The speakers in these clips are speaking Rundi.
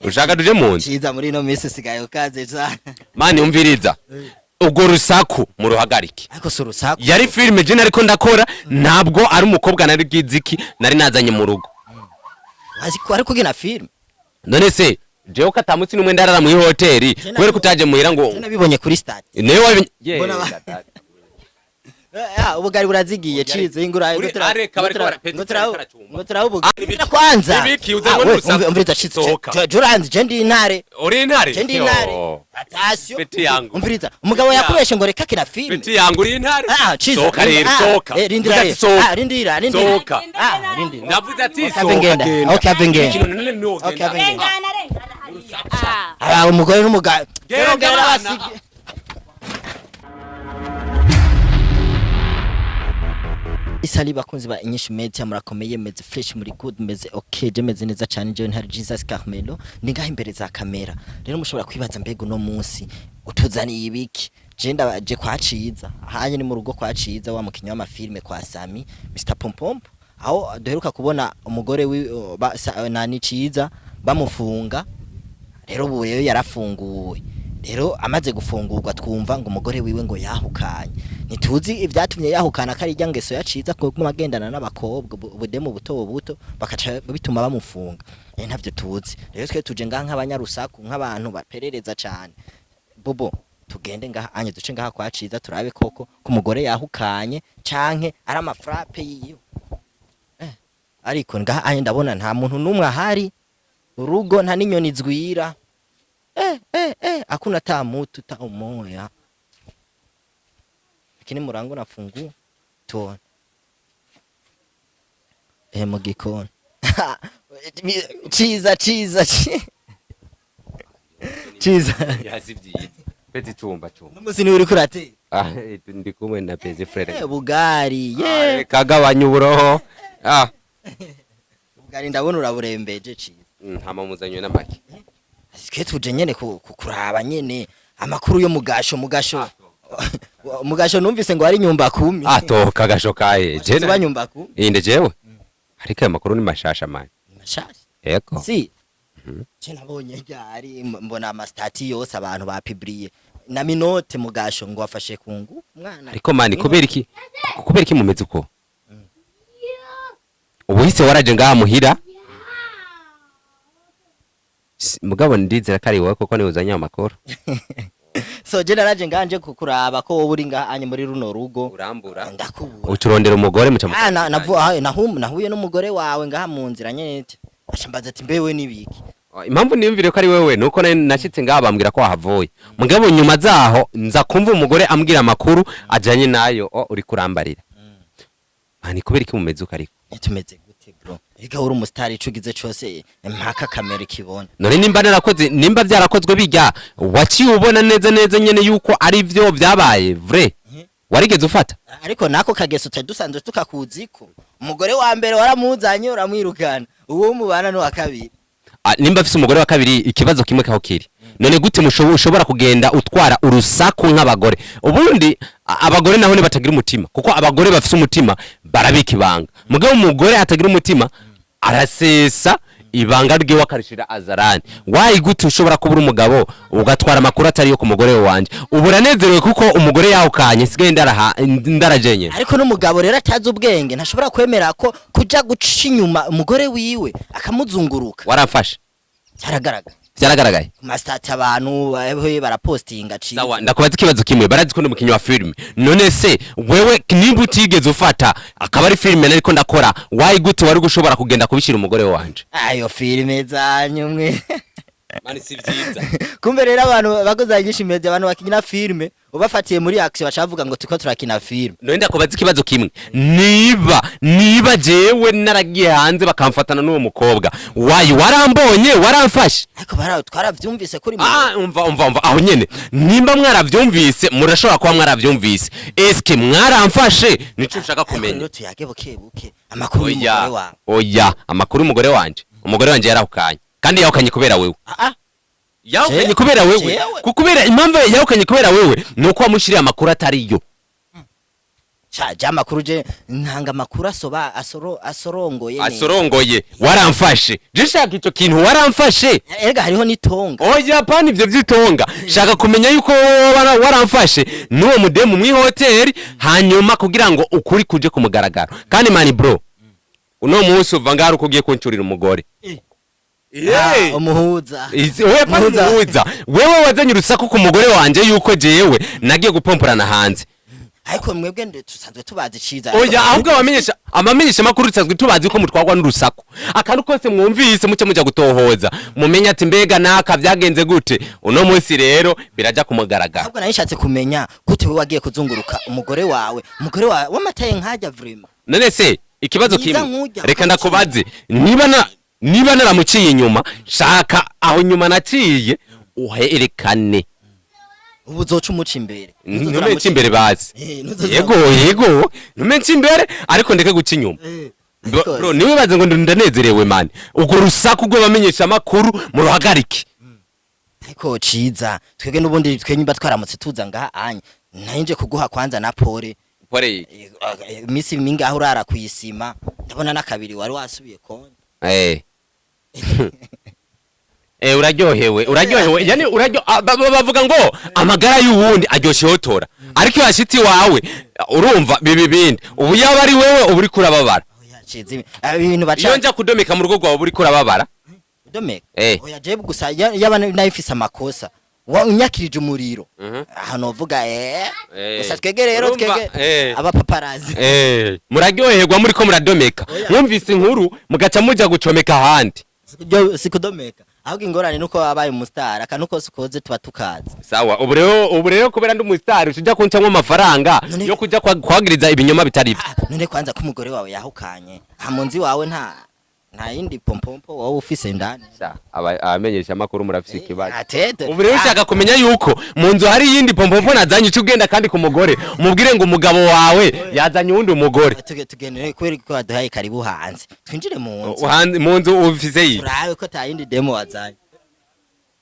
Ushaka tuje mu nzu? Ciza, muri ino minsi sigaye ukaze cyane. Mani, umviriza, ubwo rusaku muruhagarike. Ariko si urusaku. Yari filime je nariko ndakora, ntabwo ari umukobwa nari bwiziki nari nazanye mu rugo. Azi ko ariko ugina filime. None se jewe ko atamutsi n'umwe ndarara muri hoteli, kubera ko utaje muhira ngo Je nabibonye kuri stade. Niwe wabi. Mbona ubugari burazigiye, Ciza, ingura. Areka, bariko baracumba. Ngo turabuga. Ah, ibiki? Kwanza. Ibiki? Uzanywe Ah, we, n'urusaku. umviriza Ciza. Sohoka. Juranzi, je ndi intare. Uri intare? Je ndi intare. Yo. Atasiyo. Petit yangu. Umviriza, umugabo Petit yakubeshe ngo reka kina filime. Petit yangu, uri intare. Ah, Ciza. Sohoka rero. Ah, Sohoka. rindira Vuga rero. ati sohoka. Ah, rindira, rindira. Sohoka. Ah, rindira. Ndavuze ati Okay, sohoka. ngenda. Genda. Okay, ave ngenda. Ikintu none niwo Okay, genda. ave ngenda. Rengana, rengana hariya. Ah. Aba umugore n'umugabo. Genda, Genda bana. basige. Isali, bakunzi ba Inyishu Media, murakomeye? Meze fresh, muri good, meze okay? Je meze neza cyane. Je ntari Jesus Carmelo, ndi ngaho imbere za kamera. Rero mushobora kwibaza, mbega uno munsi utuzaniye ibiki? Je ndabaje kwa Ciza, hanye ni mu rugo kwa Ciza, wa mukinyi w'amafilme, kwa Sami Mr Pompompo, aho duheruka kubona umugore wi nani Ciza bamufunga. Rero ubu rero yarafunguwe. Rero amaze gufungurwa, twumva ngo umugore wiwe ngo yahukanye. Ntituzi ibyatumye yahukana, ko ari irya ngeso yaciza kuguma agendana n'abakobwa ubudemu buto buto, bakaca bituma bamufunga. Ntavyo tuzi. Rero twe tuje ngaha nk'abanyarusaku, nk'abantu baperereza cane. Bobo, tugende ngaha anye, duce ngaha kwa Ciza, turabe koko ko umugore yahukanye canke ari amafrappe yiwe. Ariko ngaha anye ndabona nta muntu n'umwe ahari, urugo nta n'inyoni zwira. Hakuna ta mutu ta umoya, lakini murango nafungua tuone. Mu gikoni. Ciza, Ciza, Ciza. Yazi vyiza. Petit, cumba cumba. N'umusi niwe uriko urateka? Ah, ndi kumwe na petit frère. Bugari ye. Kagabanya uburoho. Ah, Bugari ndabona uraburembeje, Ciza. Hama muzanywe n'amaki? Twe tuje nyene kuraba nyene amakuru yo mugasho, mugasho, mugasho. Numvise ngo ari nyumba kumi. Ah, toka gasho kaye. Je Zuba nyumba kumi. Inde jewe? Ariko ayo makuru ni mashasha, man. Mashasha? Yego. Si je nabonye ryari, mbona amastati yose abantu bapibriye na minote mugasho, ngo wafashe ku ngufu umwana. Ariko mani, kubera iki mumeze uko? Ubuhise waraje ngaha muhira. Mugabo ndizera ko ari wowe kuko niwe uzanye ayo makuru. So je naraje nganje kukuraba ko wowe uri ngaha anye muri runo rugo. Urambura. Ndakubura. Ucurondera umugore muca. Ah, nahuye n'umugore wawe ngaha mu nzira nyene, acambaza ati mbewe nibiki? Impamvu niyumvire ko ari wewe nuko nari nashitse ngaha bambwira ko wahavuye, mugabo nyuma zaho nza kumva umugore ambwira amakuru ajanye nayo. O uri kurambarira, mani, kubera iki mumeze uko ariko? Tumeze gute, bro? Ega uri umusitari, ico ugize cose mpaka kamera ikibona. None nimba narakoze, nimba byarakozwe bijya, waciye ubona neza neza nyene yuko ari vyo byabaye vrai, warigeze ufata? Ariko nako kageso tutari dusanzwe tukakuziko. Umugore wa mbere waramuzanye uramwirukana, uwo mubana n'uwa kabiri. Ah, nimba afise umugore wa kabiri, ikibazo kimwe kaho kiri: none gute ushobora kugenda utwara urusaku nk'abagore? Ubundi abagore naho ni batagira umutima, kuko abagore bafise umutima barabika ibanga, mugabo umugore atagira umutima arasesa ibanga ryiwe akarishira azarani. Wayi gute ushobora kubura umugabo ugatwara amakuru atari yo ku mugore wanje? Ubu uranezerewe kuko umugore yahukanye, sigaye ndaraha ndarajenye. Ariko n'umugabo rero atazi ubwenge ntashobora kwemera ko kuja guca inyuma umugore wiwe akamuzunguruka. Waramfashe. Cyaragaragara. Byaragaragaye. Ku masitati abantu barapostinga Ciza. Sawa, ndakubaza ikibazo kimwe. Barazi ko ndi umukinnyi wa filime. None se wewe nimba utigeze ufata, akaba ari filime nariko ndakora, wayi gute wari gushobora kugenda kubishira umugore wanje? Ayo filime zanyu mwe. Mani, si vyiza. Kumbe rero abantu bakoze nyinshi media, abantu bakina filime, ubafatiye muri action bacavuga ngo turiko turakina filime. None ndakubaza ikibazo kimwe: niba jewe naragiye hanze bakamfatana n'uwo mukobwa, wayi warambonye, waramfashe? Ariko twaravyumvise kuri Ah, umva, umva, umva aho nyene. Nimba mwaravyumvise, murashobora kuba mwaravyumvise, eske mwaramfashe? Nico nshaka Ariko kumenya. rero tuyage buke buke amakuru y'umugore Oya. wawe. Oya, amakuru y'umugore wanje: umugore wanje yarahukanye, kandi yahukanye kubera wewe. Ah ah. Yahukanye kubera wewe. Jewe? Kubera impamvu yahukanye kubera wewe ni uko wamushiriye amakuru atariyo. Cha ja makuru, je ntanga makuru asoba asoro asorongoye neza. Asorongoye, waramfashe. Je shaka ico kintu, waramfashe. Erega hariho n'itonga. Oya, pani ivyo vy'itonga. Shaka kumenya yuko wowe waramfashe n'uwo mudemu mw'ihoteli, hanyuma kugira ngo ukuri kuje ku mugaragaro. Kandi man, bro, uno munsi uva ngaho uko ugiye kuncurira umugore. Ah, umuhuza. Oya, pani. Umuhuza. Umuhuza, wewe wazanye urusaku ku mugore wanje yuko jewe nagiye gupomporana hanze. Ariko mwebwe tusanzwe tubazi ciza. Oya, ahubwo abamenyesha makuru dusanzwe tubazi ko mutwarwa n'urusaku. Akantu kose mwumvise muce muja gutohoza, mumenye ati mbega naka vyagenze gute. Uno munsi rero biraja ku mugaragaro. Ahubwo nari nshatse kumenya gute wewe wagiye kuzunguruka umugore wawe, umugore wawe wamataye nkajya vraiment. None se ikibazo Mwiza kimwe, nk'ujya, reka ndakubaze, niba naramuciye inyuma, shaka aho nyuma naciye uherekane. Ubu uzoca umuca imbere. Ntumenye imbere bazi. Ntuzoza. Yego, ntumenye imbere, ariko ndeke guca inyuma. Bro, bro, niwibaze ngo ndanezerewe man. Ubwo rusaku rw'abamenyesha amakuru muruhagarike. Ariko ciza, twebwe n'ubundi twe nyimba twaramutse tuza ngaha anya nayinje kuguha kwanza na pole. Pole? Iminsi mingaho urara kuyisima, ndabona n'akabiri wari wasubiye konti. Uraryohewe, yani uraryo bavuga ngo amagara y'uwundi aryoshe hotora, ariko iyo yashitsi wawe urumva bibi bindi. Ubu yaba ari wewe uba uriko urababara. Oya ciza, ibintu baca Iyo nja kudomeka mu rugo rwawe uba uriko urababara. Udomeka? Eh. Oya, jewe gusa yaba nayifise amakosa wa unyakirije umuriro aha novuga gusa twege rero Urumva, twege abapaparazi. Muraryoherwa muriko muradomeka. Oya. Mwumvise inkuru mugaca muja gucomeka ahandi. Si kudomeka, ahubwo ingorane nuko wabaye umustar, akantu kose ukoze tuba tukazi. Sawa, ubu rero kubera ndi umustar uja kuncamwo amafaranga yo kuja kwagiriza ibinyoma bitari ivyo. Ah, none kwanza ko umugore wawe yahukanye, aha mu nzu iwawe nta yindi pompompo wowe ufise ndani? Abamenyesha amakuru murafise ikibazo. Atete. Ubu rero ushaka kumenya yuko mu nzu hari iyindi pompompo nazanye, uca ugenda kandi ku mugore umubwire ngo umugabo wawe yazanye uwundi umugore. Tugendere kubera ko waduhaye karibu hanze, twinjire mu nzu. Hanze mu nzu ufise iyi? Turabe ko ta yindi demo wazanye.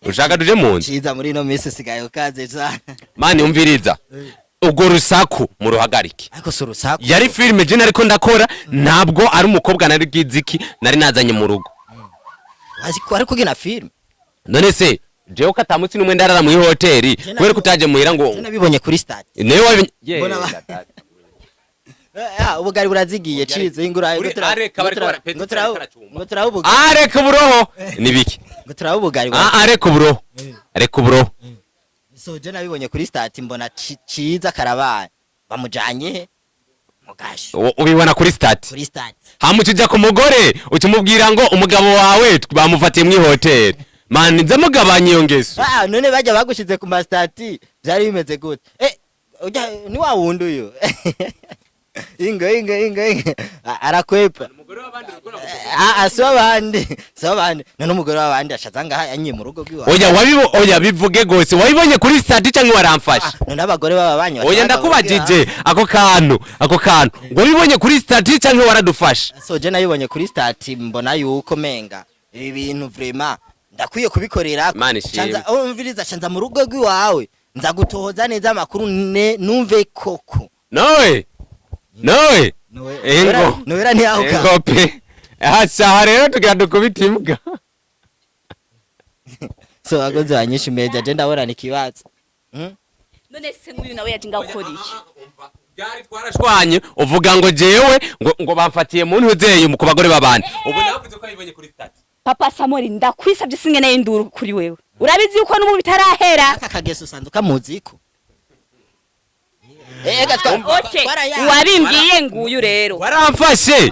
Ushaka tuje mu nzu? Ciza, muri ino minsi usigaye ukaze cane. Man, umviriza, ubwo rusaku muruhagarike. Ariko si urusaku. Yari filime je nariko ndakora, ntabwo ari umukobwa nari bwiziki nari nazanye mu rugo. Wazi ko ariko ugina filime? None se jewe ko atamutsi n'umwe ndarara muri hoteli kubera ko utaje muhira ngo Je nabibonye kuri stade. Niwe wabi Mbona Ah, ubugari burazigiye cize ingura. Areka bariko ngo turabe ubugari. Ah, reka uburoho nibiki? Ngo turabe ubugari. Ah, reka uburoho, reka uburoho. So je nabibonye kuri stade, mbona ciza karabaye bamujanye he mugasho. Ubibona kuri stade? Kuri stade. Hama uca uja ku mugore uca umubwira ngo umugabo wawe bamufatiye muri hoteli. Man, nze mugabanya iyo ngeso. Ah, none bajya bagushize ku ma statut byari bimeze gute? Ujya ni wa wundi uyu, ingo ingo ingo ingo. Ah, arakwepa. Ah ah, si wabandi, si wabandi. None umugore w'abandi ashaza ngaha yanyiye mu rugo rw'iwawe? Oya, wabibo, oya, bivuge gose, wabibonye kuri statut cyangwa waramfashe? Ah, none abagore baba banyu? Oya, ndakubajije ako kantu, wabibonye kuri statut cyangwa waradufashe? So je nabibonye kuri statut, mbona yuko menga ibi bintu vraiment ndakwiye kubikorera. Imana ishimwe. Canza umviriza, canza mu rugo rw'iwawe, nza gutohoza neza amakuru numve koko. Nowe nowe. Ego. Nowera ntiyahuka. Ego pe, ahasaha rero tugira dukubita imbwa. So agoze banyinshi media, je ndabona ni kibazo. None se nk'uyu nawe yaje ngaho ukora iki? Byari twarashwanye, uvuga ngo jewe ngo bamfatiye mu ntuzeye ku bagore b'abandi. Ubu navuze ko yabibonye kuri statut. Papa Samori, ndakwisabye, singeneye induru kuri wewe. Urabizi yuko n'ubu bitarahera. Aka kageso usanzwe kamuziko. Ega Okay, twaraya. wabimbwiye nguyu rero. Waramfashe,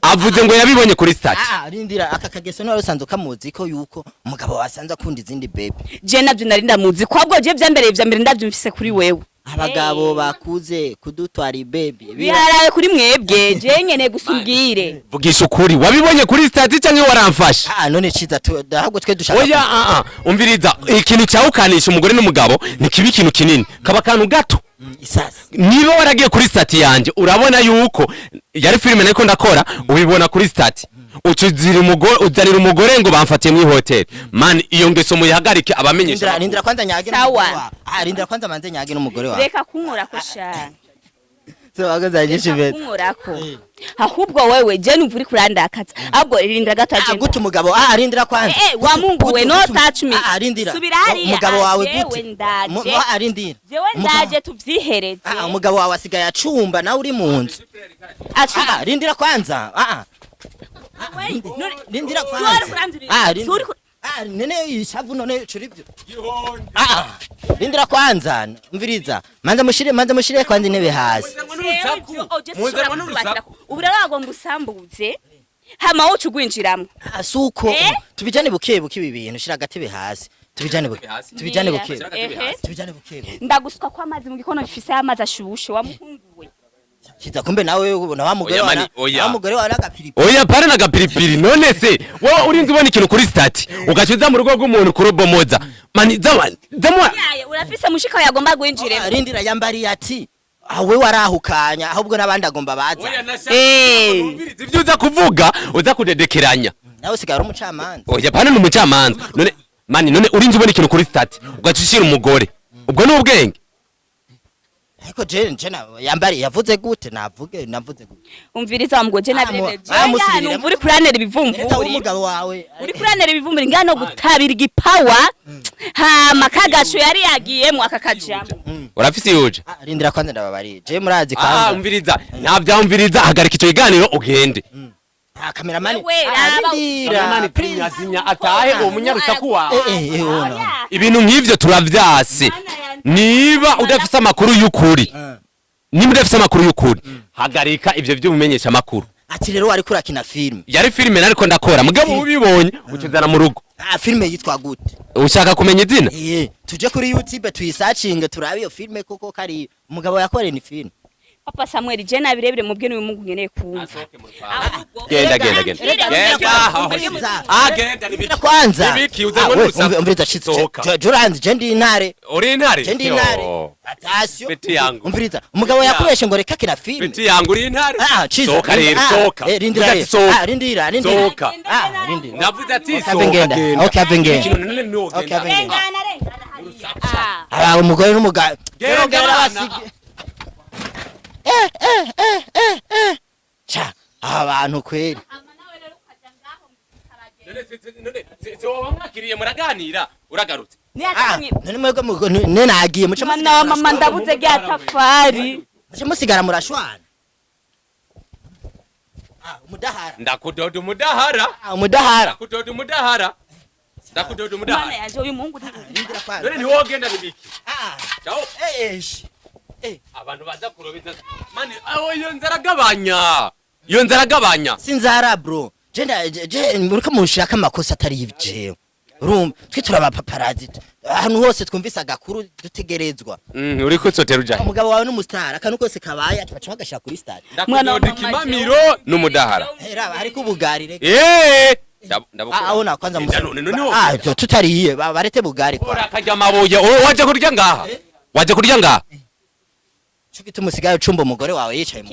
avuze ngo yabibonye kuri statut. Ah, rindira, aka kageso niwari usanzwe kamuziko yuko umugabo wasanze akunda izindi baby? Je navyo nari ndamuzi kwabwo, je vyambereye vya mbere ndavyumvise kuri wewe. Abagabo bakuze kudutwara ibaby. Biharaye kuri mwebwe, je nkeneye gusa umbwire. Vugisha ukuri, wabibonye kuri statut cyangwa waramfashe? Ah, none ciza ahubwo twe dushaka Oya, ah ah, umviriza, ikintu cyawukanisha umugore n'umugabo ntikiba ikintu kinini, kaba akantu gato. Isasi. Niba waragiye kuri statut yanjye urabona yuko yari filime nariko ndakora, ubibona kuri statut, ucuzira umugore, uzanira umugore ngo bamfatiye muri hoteli. Man, iyo ngeso muyihagarike, abamenyesha. Rindira, rindira kwanza nyage Sawa. n'umugore wawe. Ah, rindira kwanza manze nyage n'umugore wawe. Reka kunkorako sha. So bakoze Inyishu Media. Kunkorako. Ahubwo wewe je numva uri kurandakaza. Ahubwo rindira gato Ah, agenda. gute umugabo? Ah, rindira kwanza. Eh, eh, wa Mungu we, no touch me. Ah, rindira. Subira hariya. Umugabo wawe Jewe gute? ndaje. Ah, rindira. Jewe ndaje tuvyihereze. Ah, umugabo wawe asigaye acumba nawe uri mu nzu. Acumba. Ah, rindira kwanza. Ah, We, rindira Suri kwanza. kurandurira. Ah, rindira. Suri ku- Ah, nene ishavu none curi byo. Ah, rindira kwanza. Umviriza. Manza mushire kwanza intebe hasi. Jewe ivyo, oh, je sinshobora kuzubakira. Ubu rero wagomba usambuze hama woca ugwinjiramwo. Ah, suko. Eh? Tubijane buke buke ibi bintu, shira agatebe hasi. Tubijane buke. Tubijane buke. Ehe. Tubijane buke buke. Ndagusuka ko amazi mu gikono gifise amazi ashushe wa muhungu we. Kiza kumbe nawe na wa mugore Oya, wa mani, oya. wa mugore wa agapiripiri. Oya, pare na gapiripiri. None se wowe urinze ubona ikintu kuri statut, ugaca uza mu rugo rw'umuntu kurobomoza? Mani zama zama. Yaye, urafise mushika wawe agomba gwinjiremo. Ah, rindira, yambariye ati awe warahukanya, ahubwo n'abandi agomba baza. Eh. Ibyo uza kuvuga uza kudedekeranya. Nawe usigara uri umucamanza. Oya, pana ni umucamanza. None mani, none urinze ubona ikintu kuri statut, ugaca ushira umugore, ubwo ni ubwenge? Ariko je yambariye yavuze gute? Navuge navuze gute? Umviriza wa mugore, je nabirebye. Ah, musubirire. Numva uri kuranera Reta ibivumvuri. w'umugabo wawe. Uri kuranera ibivumburi ngano gutabira igipawa, hama kagasho yari yagiyemo akakajamo. Urafise yuje. Ah, rindira kwanza, ndababariye je murazi Ah, kwanza. umviriza, ntavyamviriza, hagarika ico kiganiro ugende. Ah, cameraman. Wewe, Ah, raba. rindira, please. Zinya atahe uwo munyarusaku wawe. Eh, eh, ona. Ibintu nk'ivyo turavyase. Niba udafise amakuru y'ukuri, niba udafise amakuru y'ukuri, hagarika ivyo vy'ubumenyesha amakuru. Ati rero wari kurakina film. Yari filime nariko ndakora, mugabo ubibonye ucizana mu rugo. Ah, filme yitwa gute? Ushaka kumenya izina? Eh, tuje kuri YouTube tuyisacinge, turabe iyo filme koko kari umugabo yakoreye ni film. Papa Samuel, je nabirebire mubwe n'uyu mungu nkeneye kumva. Genda, genda, genda. Genda aho. Ah, genda nibiki. Kwanza. Nibiki, uzanwe Ah, we, n'urusaku. umviriza chitsi. Sohoka. Juranzi, je ndi intare. Uri intare? Je ndi intare. Yo. Atasiyo. Peti yangu. Umviriza, umugabo Peti yangu. yakubeshe ngo reka kina film. Peti yangu, uri intare. Ah, chiza. Sohoka rero, Ah, sohoka. eh, rindira Ndavuze rero. ati sohoka. Ah, rindira, rindira. Sohoka. Ah, rindira. Ndavuze ati Okay, sohoka, ngenda. genda. Okay, ave ngenda. Ikintu none ni Okay, wogenda. ave ngenda. Rengana, rengana hariya. Ah. Aba umugore n'umugabo. Genda, Genda bana. basige. Eh, eh, eh, eh, eh. Cha, abantu kweli. None si wowe wamwakiriye muraganira, uragarutse? Ah, none mwebwe ne nagiye muce Mwana wa mama, ndabuze rya tafari. Muce musigara murashwana. Ah, umudahara. Ndakudoda umudahara. Ah, umudahara. Ndakudoda umudahara, ndakudoda Mwana umudahara. yanje, uyu muhungu Rindira kwanza. None ntiwogenda nibiki? Ah, Ciao. eh, eh. Abantu baza kurobeza mani aho, iyo nzara gabanya, iyo nzara gabanya. Sinzara bro. Je nda je muriko munshaka amakosa atari jewe. Urumva twe turabapaparazi, ahantu hose twumvise agakuru dutegerezwa. Uri kutsotera ujahe? Umugabo wawe n'umustar, akantu kose kabaye ati baca bagashira kuri stade. Mwana wa Ndakudoda mama, ikimamiro n'umudahara. Eh, raba hariko ubugari reka. Eh, Ah, aho na kwanza Genda none, none Ah, tutariye barete bugari kwa. Ora akarya amabuye. Oh, waje kurya ngaha, waje kurya ngaha. Cyo gituma usigaye ucumba umugore wawe yicaye mu.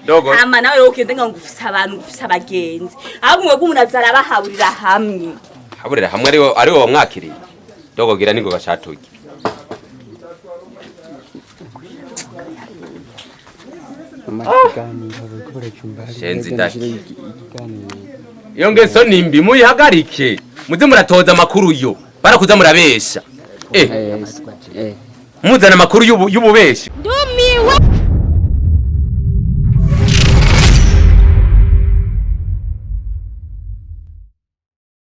Dogo. Hama nawe rero ugende ngo ufise abantu, ufise abagenzi, ahubwo mwebwe umuntu aza arabahaburira hamwe. Haburira hamwe ariwo ariwo wamwakiriye. Dogo, gira ningo gashatuye. Ikiganiro bariko baracumba. Shenzi daki. Ikiganiro. Iyo ngeso nimbi, muyihagarike, muze muratoza amakuru yo barakuza murabesha, eh. Eh, eh. Muzana amakuru y'ububeshi. Ndumiwe.